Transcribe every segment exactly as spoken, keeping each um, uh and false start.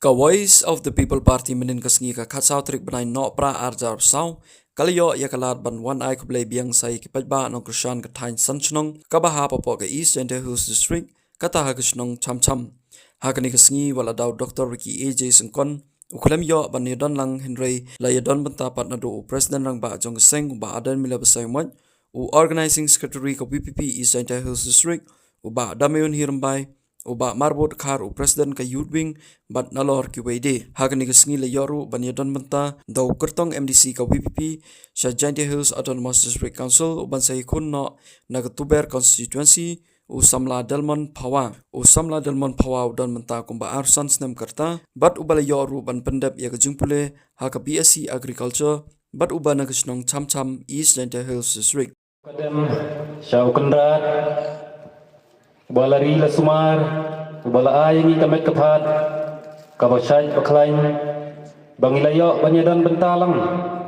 Ka Voice of the People Party mynnin ka sngi ka khatsaw tarik bnai Nohprah arhajar arphew saw ka la ïoh ïa ka lad ban wan ai khublei biang sa ïa ki paidbah nongkyrshan ka thaiñ san shnong kaba hap hapoh ka East Jaintia Hills District, kata ha ka shnong Chamcham. Ha kane ka sngi wat la da u Doctor Ricky A J Syngkon u khlem ïoh ban ïadon lang, hynrei la ïadon bynta pat naduh u President Rangbah jong ka seng u Bah Ardent Miller Basaiawmoit, u Organising Secretary ka V P P East Jaintia Hills District u Bah Damayon H Rymbai, u Bah Marbud Dkhar u President ka Youth Wing, bad nalor kiwei de. Ha kane ka sngi la ïoh ruh ban ïadon bynta da u kyrtong M D C ka V P P sha Jaintia Hills Autonomous District Council uban sa ïakhun noh na ka Tuber Constituency, u samla Delmon Phawa. U samla Delmon Phawa u don mynta kumba arphew san snem ka rta bad uba la ïoh ruh ban pyndep ïa ka jingpule ha ka B S C Agriculture bad uba na ka shnong Chamcham, East Jaintia Hills District. Ka dem sha u Kynrad uba la ri la sumar, uba la ai ïa ngi ka met ka phad kaba shait ba khlaiñ ba ngi la ïoh ban ïadon bynta lang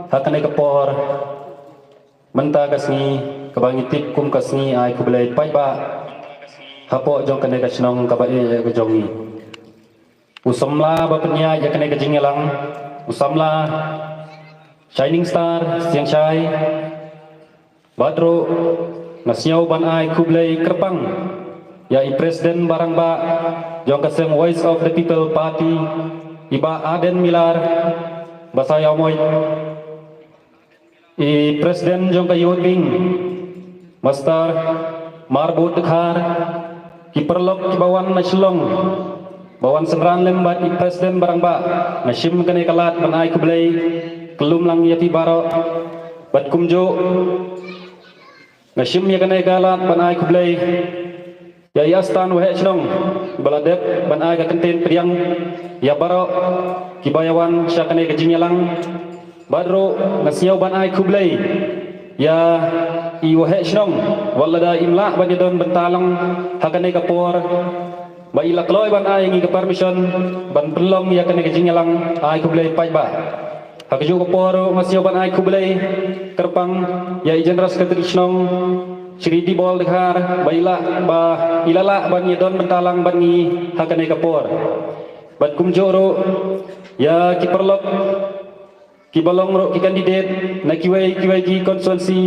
ha kane ka por mynta ka sngi kaba ngi tip kum ka sngi ai khublei paidbah hapoh jong kane ka shnong kaba eh ka jong ngi. U samla ba pynïaid ïa kane ka jingïalang, u samla Shining Star Siangshai. Bad ruh nga sngew ban ai khublei kyrpang ïa i President ba rangbah jong ka seng Voice of the People Party, i Bah Ardent Miller Basaiawmoit, i President jong ka Youth Wing, Master Marbud Dkhar, ki paralok kiba wan na Shillong, ba wan synran lem bad i President ba rangbah, nga shim kane ka lad ban ai khublei kyllum lang ïa phi baroh. Bad kumjuh nga shim ïa kane ka lad ban ai khublei ïa i Astan Waheh Shnong ba la dep ban ai ka kyntien pdiang ïa baroh kiba ïa wan sha kane ka jingïalang. Bad ruh nga sngew ban ai khublei ïa i Waheh Shnong wat lada im lah ban ïadon bynta lang ha kane ka por ba i la kloi ban ai ngi ka permission ban pynlong ïa kane ka jingïalang. Ai khublei paidbah. Ha kajuh ka por ruh nga sngew ban ai khublei kyrpang ïa i General Secretary Shnong Shri Dibol Dkhar ba i la, ba i la lah ban ïadon bynta lang bad ngi ha kane ka por. Bad kumjuh ruh ïa ki paralok kiba long ruh ki candidate na kiwei kiwei ki constituency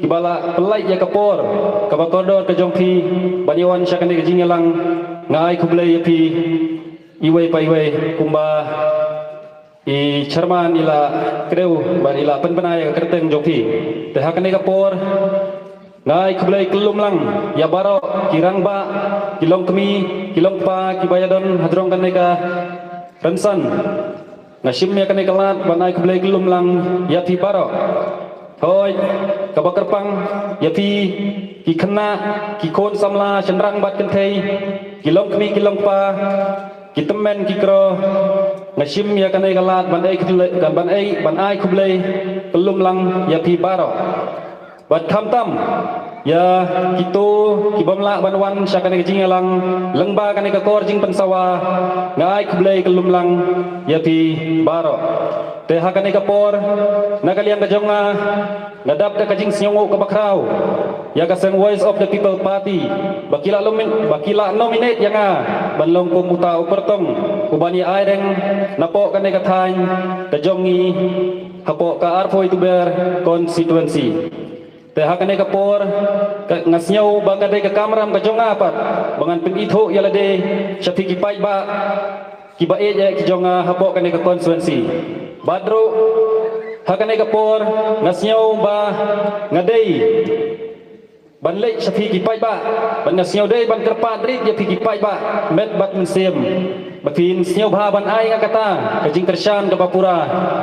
kiba la pynlait ïa ka por kaba kordor ka jong phi ban ïa wan sha kane ka jingïalang. Nga ai khublei ïa phi iwei pa iwei kumba i chairman i la kdew bad i la pynbna ïa ka kyrteng jong phi. Te ha kane ka por nga ai khublei kyllum lang ïa baroh ki rangbah, ki longkmie, ki longkpa kiba ïadon hajrong kane ka rynsan. Nga shim ïa kane ka lad ban ai khublei kyllum lang ïa phi baroh. Hooid, kaba kyrpang ïa phi ki khynnah, ki khun samla shynrang bad kynthei, ki longkmie ki longkpa, ki tymmen ki kro, nga shim ïa kane ka lad ban ai khublei, ban ai, ban ai khublei kyllum lang ïa phi baroh. Bad khamtam ïa kito ki bym lah ban wan sha kane ka jingïalang lyngba kane ka kor jingpynsawa, nga ai khublei kyllum lang ïa phi baroh. Te ha kane ka por na ka liang ka jong nga, nga dap da ka jingsngewnguh kaba khraw ïa ka seng Voice of the People Party ba ki la nomin-, ba ki la nominate ïa nga ban long kum uta u kyrtong uban ïa ai reng napoh kane ka thaiñ ka jong ngi hapoh ka arphew Tuber constituency. Te ha kane ka por, ka, nga sngew ba ka dei ka kamram ka jong nga pat ba ngan pynithuh ïa lade sha phi ki paidbah kiba ïeit eh ki jong nga hapoh kane ka constituency. Bad ruh ha kane ka por nga sngew ba nga dei ban leit sha phi ki paidbah, bad nga sngew dei ban kyrpad rit ïa phi ki paidbah met bad mynsiem ba phin sngewbha ban ai nga kata ka jingkyrshan kaba pura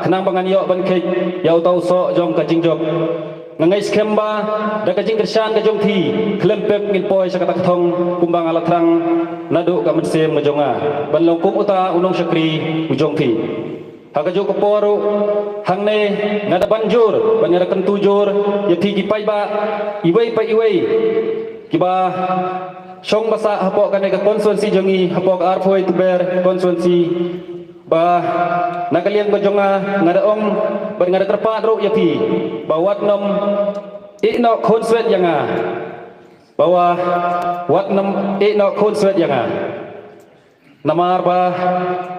khnang ba ngan ïoh ban kheit ïa uta u soh jong ka jingjop. Nga ngeit skhem ba da ka jingkyrshan ka jong phi khlem pep ngin poi sha kata ka thong kumba nga la thrang naduh ka mynsiem ka jong nga ban long kum uta u nongshakri u jong phi. Ha kajuh ka por ruh hangne nga da ban jur bad nga da kyntu jur ïa phi ki paidbah iwei pa iwei kiba shong ba sah hapoh kane ka constituency jong ngi, hapoh ka arphew Tuber constituency, ba na ka liang ka jong nga nga da ong bad nga da kyrpad ruh ïa phi ba wat nym ïeh noh khun swet ïa nga, ba wa-, wat nym ïeh noh khun swet ïa nga. Namar ba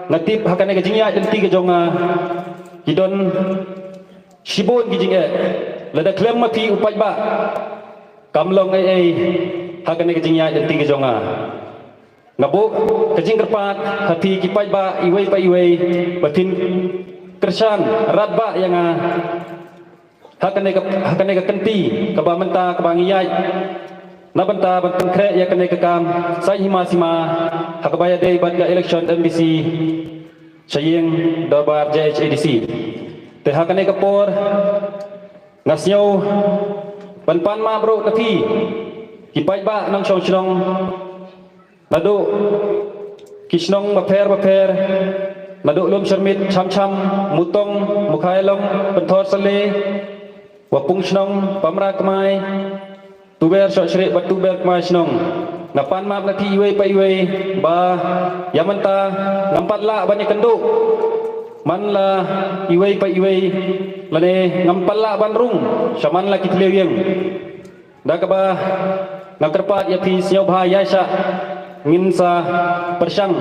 nga tip ha kane ka jingïaid lynti ka jong nga ki don shibun ki jingeh. Lada khlem ma phi u paidbah kam long ei ei ha kane ka jingïaid lynti ka jong nga. Nga buh ka jingkyrpad ha phi ki paidbah iwei pa iwei ba phin kyrshan radbah ïa nga ha kane ka, ha kane ka kynti kaba mynta kaba ngi ïaid na bynta ban pynkhreh ïa kane ka kam saiñ hima sima ha kaba ïadei bad ka election M D C sha ïing dorbar J H A D C. Te ha kane ka por nga sngew ban pan map ruh na phi ki paidbah nongshong shnong naduh ki shnong bapher bapher, naduh Lumshyrmiet, Chamcham, Mutong, Mukhailong, Pynthorsaleh, Wapung Shnong, Pamra Kmai, Tuber Shohshreh bad Tuber Kmai Shnong. Nga pan map na phi iwei pa iwei ba ïa mynta ngam pat lah ban ïakynduh man la iwei pa iwei lane ngam pat lah ban rung sha man la ki thliew ïing. Da kaba nga kyrpad ïa phi, sngewbha ïaishah, ngin sa pyrshang,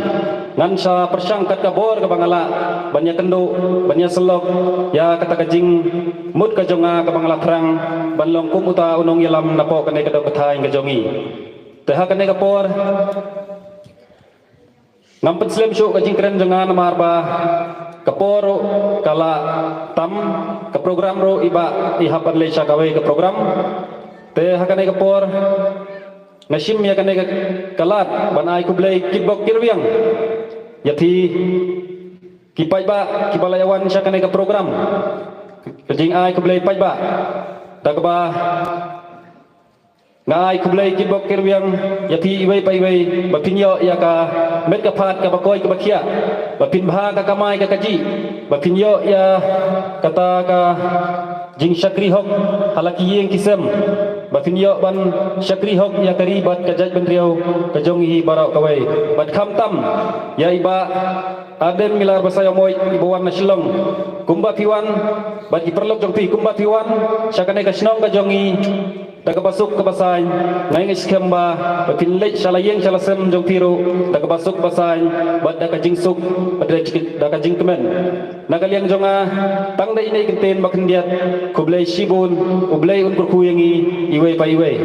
ngan sa pyrshang kat ka bor kaba nga lah ban ïakynduh, ban ïasyllok ïa kata ka jingmut ka jong nga kaba nga la thrang ban long kum uta u nongïalam napoh kane ka dong ka thaiñ ka jong ngi. Te ha kane ka por ngam pynslem shuh ka jingkren jong nga namar ba ka por ruh ka la tam, ka program ruh i Bah i hap ban leit sha kawei ka program. Te ha kane ka por nga shim ïa kane ka lad ban ai khublei kitbok kitrwiang ïa phi ki paidbah kiba la ïawan sha kane ka program. Ka jingai khublei paidbah, da kaba nga ai khublei kitbok kitrwiang ïa phi iwei pa iwei ba phin ïoh ïa ka met ka phad kaba koit kaba khiah, ba phin bha ka kamai ka kajih, ba phin ïoh ïa kata ka jingshakri hok ha la ki ïing ki sem, ba phin ïoh ban shakri hok ïa ka ri bad ka jaitbynriew ka jong ngi baroh kawei. Bad khamtam ïa i Bah Ardent Miller Basaiawmoit iba wan na Shillong, kumba phi wan, bad ki paralok jong phi kumba phi wan sha kane ka shnong ka jong ngi da kaba suk kaba saiñ. Nga ngeit skhem ba ba phin leit sha la ïing sha la sem jong phi ruh da kaba suk kaba saiñ bad da ka jingsuk bad da ka jingkmen. Na ka liang jong nga, tang da ine i kyntien ba khyndiat, khublei shibun, U Blei un kyrkhu ïa ngi iwei pa iwei.